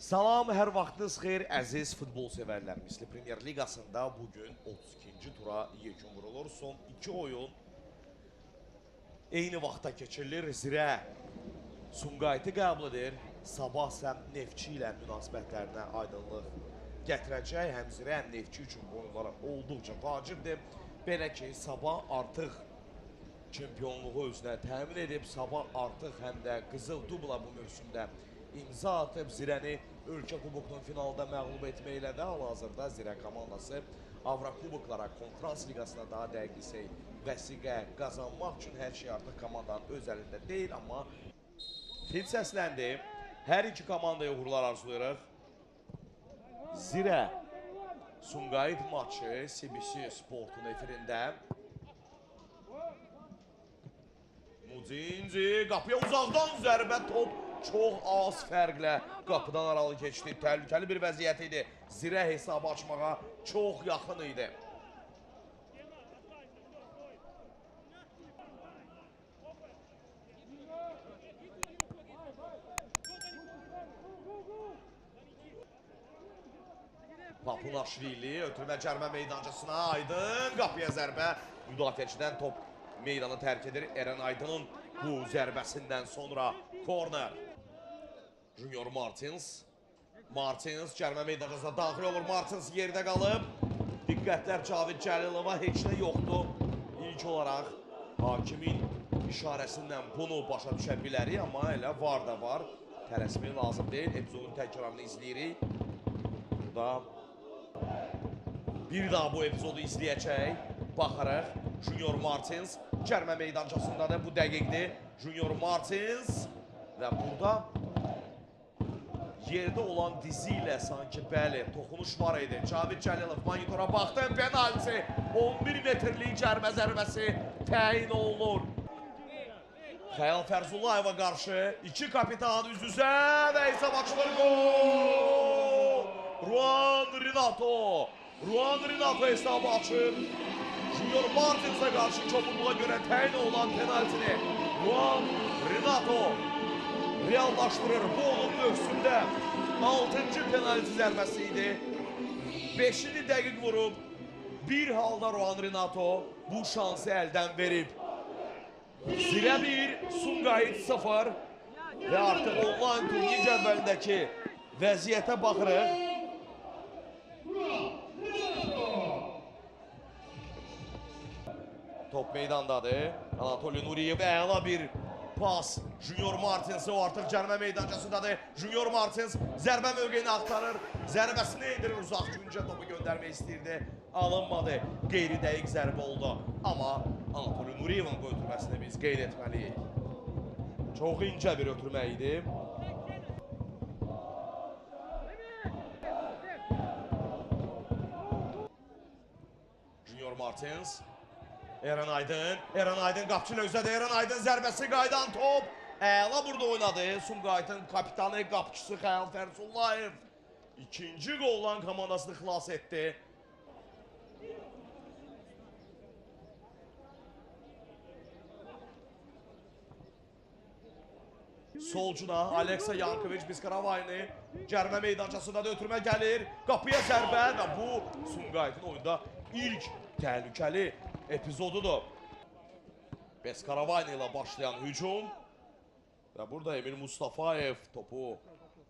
Salam, hər vaxtınız xeyir əziz futbol sevərlər. Misli Premyer Liqasında bugün 32-ci tura yekun vurulur. Son iki oyun eyni vaxtda keçirilir. Zirə Sumqayıtı qəbul edir. Sabah isə Neftçi ilə münasibətlərinə aydınlıq gətirəcək. Həm Zirə, həm Neftçi üçün bu oyunlara olduqca vacibdir. Belə ki, Sabah artıq çempionluğu özünə təmin edib. Sabah artıq həm də qızıl dubla bu mövsümdə imza atıb. Zirəni ölkə kubokunun finalda məğlub etməklə də hal-hazırda Zirə komandası Avrokuboklara, Konfrans Liqasına daha dəqiq desək vəsiqə qazanmaq üçün hər şey artıq komandanın öz əlində deyil, amma fil səsləndi. Hər iki komandaya uğurlar arzulayırıq. Zirə Sumqayıt maçı CBC Sportun efirində. Mucinci qapıya uzaqdan zərbə, top çox az fərqlə qapıdan aralı keçdi. Təhlükəli bir vəziyyət idi. Zirə hesabı açmağa çox yaxın idi. Papunaşvili ötürmə cərmə meydancasına, Aydın qapıya zərbə. Müdafiəçidən top meydanı tərk edir. Eren Aydın'ın bu zərbəsindən sonra korner. Junior Martins. Martins cərmə meydancasına daxil olur. Martins yerdə qalıb. Diqqətlər Cavid Cəlilova, heç nə yoxdur. İlk olaraq hakimin işarəsindən bunu başa düşə bilərik, amma elə var da var. Tələsmək lazım deyil. Epizodun təkrarını izləyirik. Burada bir daha bu epizodu izləyəcək. Baxarıq. Junior Martins cərmə meydancasındadır. Bu dəqiqdir. Junior Martins və burada yerdə olan dizi ilə sanki bəli toxunuş var idi. Cavid Cəlilov monitora baxdı. Penalti. 11 metrlik cərmə zərbəsi təyin olunur. Xəyal Fərzullayeva qarşı iki kapitan üz-üzə və hesab açılır. Gol! Ruan Renato. Ruan Renato hesabı açır. Junior Martins'e qarşı çopurluğa görə təyin olunan penaltini Ruan Renato reallaşdırır. Bu onun mövsümdə 6-cı penalti zərbəsi idi. 5-ci dəqiq vurub. Bir halda Ruan Renato bu şansı əldən verib. Zirə 1, Sumqayıt 0 və artıq onlayn turnir cədvəlindəki vəziyyətə baxırıq. Top meydandadır. Anatoli Nuriyev əla bir pas. Junior Martins o artıq cərmə meydancasındadır. Junior Martins zərbə mövqeyini axtarır. Zərbəsini endirir, uzaq küncə topu göndərmək istəyirdi. Alınmadı. Qeyri-dəqiq zərbə oldu. Amma Anatoli Nuriyevin bu ötürməsini biz qeyd etməliyik. Çox incə bir ötürmə idi. Junior Martins. Eren Aydın, Eren Aydın qapçı ilə üzədir. Eren Aydın zərbəsi, qayıdan top. Əla burada oynadı. Sumqayıtın kapitanı, qapçısı Xəyal Fərzullayev ikinci qollan komandasını xilas etdi. Solcuna Aleksa Yankovic Biskaravayni cərmə meydançasında da ötürmə gəlir. Qapıya zərbə və bu Sumqayıtın oyunda ilk təhlükəli epizodudur. Beskaravayni ilə başlayan hücum və burada Emil Mustafayev topu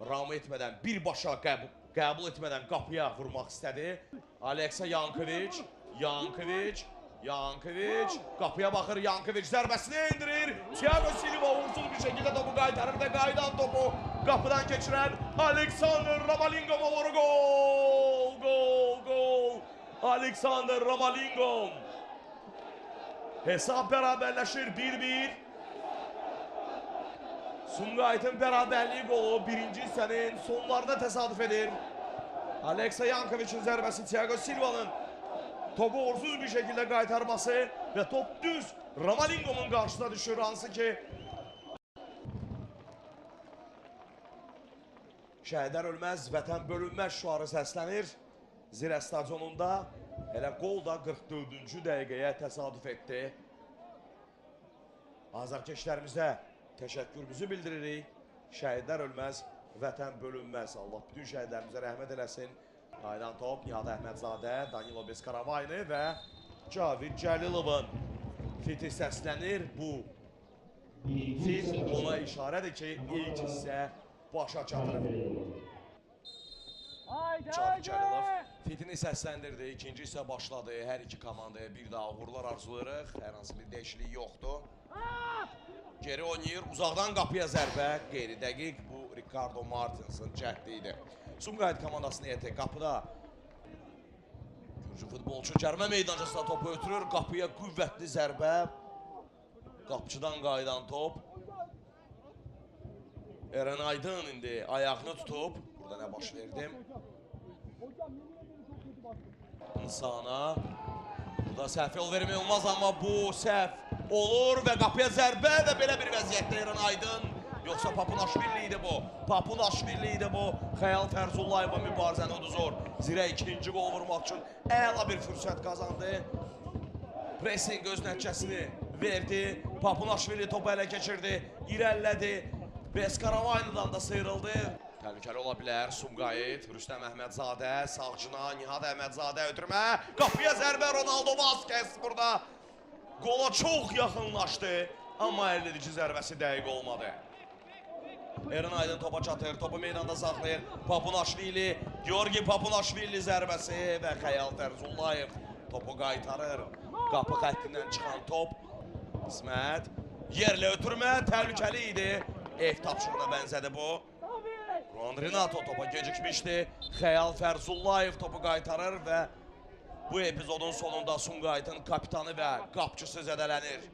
ram etmədən, birbaşa qəbul etmədən qapıya vurmaq istədi. Aleksa Yankovic, Yankovic, Yankovic qapıya baxır, Yankovic zərbəsini endirir. Thiago Silva uğursuz bir şəkildə topu qaytarır və qayıdan topu qapıdan keçirən Alexander Ramalingom'a doğru gol, gol, gol. Alexander Ramalingom. Hesab bərabərləşir 1-1. Sumqayıtın bərabərliyi qolu birinci hissənin sonlarına təsadüf edir. Aleksa Yankoviçin zərbəsi, Thiago Silva'nın topu uğursuz bir şəkildə qaytarması və top düz Ramalingom'un qarşısına düşür, hansı ki Şəhidlər ölməz, vətən bölünməz şüarı səslənir. Zirə stadionunda elə qol da 44-cü dəqiqəyə təsadüf etdi. Azarkeşlərimizə təşəkkürümüzü bildiririk. Şəhidlər ölməz, Vətən bölünməz. Allah bütün şəhidlərimizə rəhmət eləsin. Qayıdan top Nihat Əhmədzadə, Danilo Beskaravaylı və Cavid Cəlilovun fiti səslənir. Bu fit ona işarədir ki, ilk hissə başa çatır. Cavid Cəlilov fitini səsləndirdi. İkinci hissə başladı. Hər iki komandaya bir daha uğurlar arzulayırıq. Hər hansı bir dəyişiklik yoxdur. Geri oynayır. Uzaqdan qapıya zərbə. Qeyri-dəqiq. Bu Ricardo Martins'ın cəhdi idi. Sumqayıt komandasının heyəti qapıda. Gürcü futbolçu cərmə meydançasına topu ötürür. Qapıya qüvvətli zərbə. Qapçıdan qayıdan top. Eren Aydın indi ayağını tutub. Burada nə baş verdi? İnsana. Burada səhv yol vermək olmaz, amma bu səhv olur və qapıya zərbə və belə bir vəziyyətdə Eren Aydın. Yoxsa Papunaşvili idi bu. Papunaşvili idi bu. Xəyal Fərzullayeva mübarizəni uduzur. Zirə ikinci qol vurmaq üçün əla bir fürsət qazandı. Pressing öz nəticəsini verdi. Papunaşvili topu ələ keçirdi. İrəlilədi. Beskaravaylıdan da sıyrıldı. Təhlükəli ola bilər Sumqayıt, Rüstəm Əhmədzadə, sağcına Nihat Əhmədzadə ötürmə. Qapıya zərbə, Ronaldo Vazquez burada qola çox yaxınlaşdı. Amma əldə edici zərbəsi dəqiq olmadı. Eren Aydın topa çatır, topu meydanda saxlayır. Papunaşvili, Georgi Papunaşvili zərbəsi və Xəyal Fərzullayev topu qaytarır. Qapı xəttindən çıxan top. İsmət yerlə ötürmə təhlükəli idi. Ev tapşırığına bənzədi bu. Ruan Renato topa gecikmişdi. Xəyal Fərzullayev topu qaytarır və bu epizodun sonunda Sumqayıtın kapitanı və qapçısı zədələnir.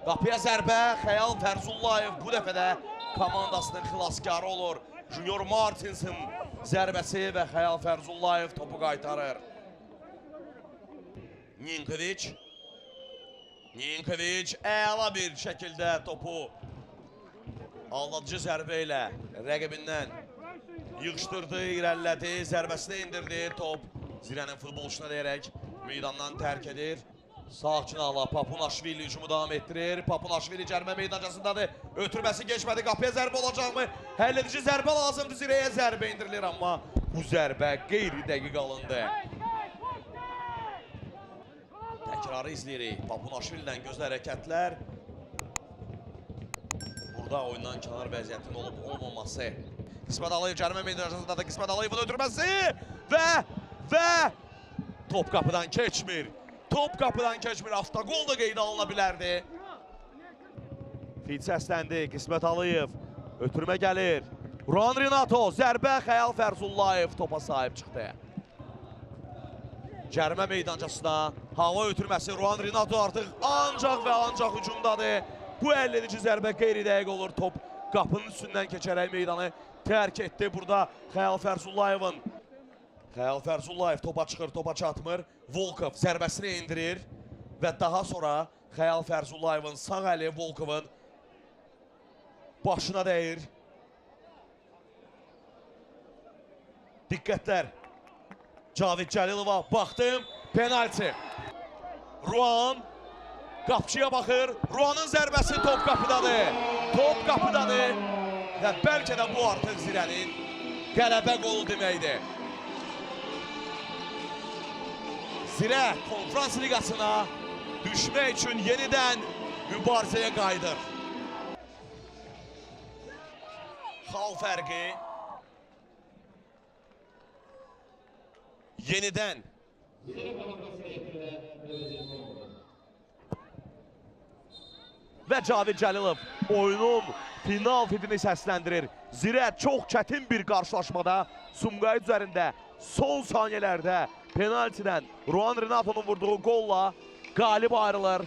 Qapıya zərbə, Xəyal Fərzullayev bu dəfə də komandasının xilaskarı olur. Junior Martins'in zərbəsi və Xəyal Fərzullayev topu qaytarır. Ninkovic. Ninkovic əla bir şəkildə topu aldadıcı zərbə ilə rəqibindən yığışdırdı, irəlilədi, zərbəsini indirdi. Top Zirənin futbolçusuna deyərək meydandan tərk edir. Sağ cinahla Papunaşvili hücumu davam etdirir. Papunaşvili cərmə meydançasındadır. Ötürməsi keçmədi. Qapıya zərbə olacaqmı? Həll edici zərbə lazımdır. Zirəyə zərbə indirilir, amma bu zərbə qeyri-dəqiq alındı. Təkrarı izləyirik. Papunaşvili'dən gözəl hərəkətlər. Burada oyundan kənar vəziyyətinin olub olmaması. Qismət Alıyev cərmə meydançasındadır. Qismət Alıyevin ötürməsi və top qapıdan keçmir. Top qapıdan keçmir. Avtoqol da qeydə alına bilərdi. Fit səsləndi. Qismət Alıyev. Ötürmə gəlir. Ruan Renato. Zərbə. Xəyal Fərzullayev topa sahib çıxdı. Cərmə meydançasına hava ötürməsi. Ruan Renato artıq ancaq və ancaq hücumdadır. Bu əldə edici zərbə qeyri-dəqiq olur. Top qapının üstündən keçərək meydanı tərk etdi. Burada Xəyal Fərzullayevin. Xəyal Fərzullayev topa çıxır, topa çatmır. Volkov zərbəsini indirir və daha sonra Xəyal Fərzullayevin sağ əli Volkovun başına dəyir. Diqqətlər Cavid Cəlilova, baxdım, penalti. Ruan qapçıya baxır. Ruanın zərbəsi top qapıdadır. Top qapıdadır və bəlkə də bu artıq Zirənin qələbə qolu deməkdir. Zirə Konfrans Liqasına düşmək üçün yenidən mübarizəyə qayıdır. Xal fərqi yenidən və Cavid Cəlilov oyunun final fitini səsləndirir. Zirə çox çətin bir qarşılaşmada Sumqayıt üzərində son saniyələrdə penaltidən Ruan Renato'nun vurduğu qolla qalib ayrılır.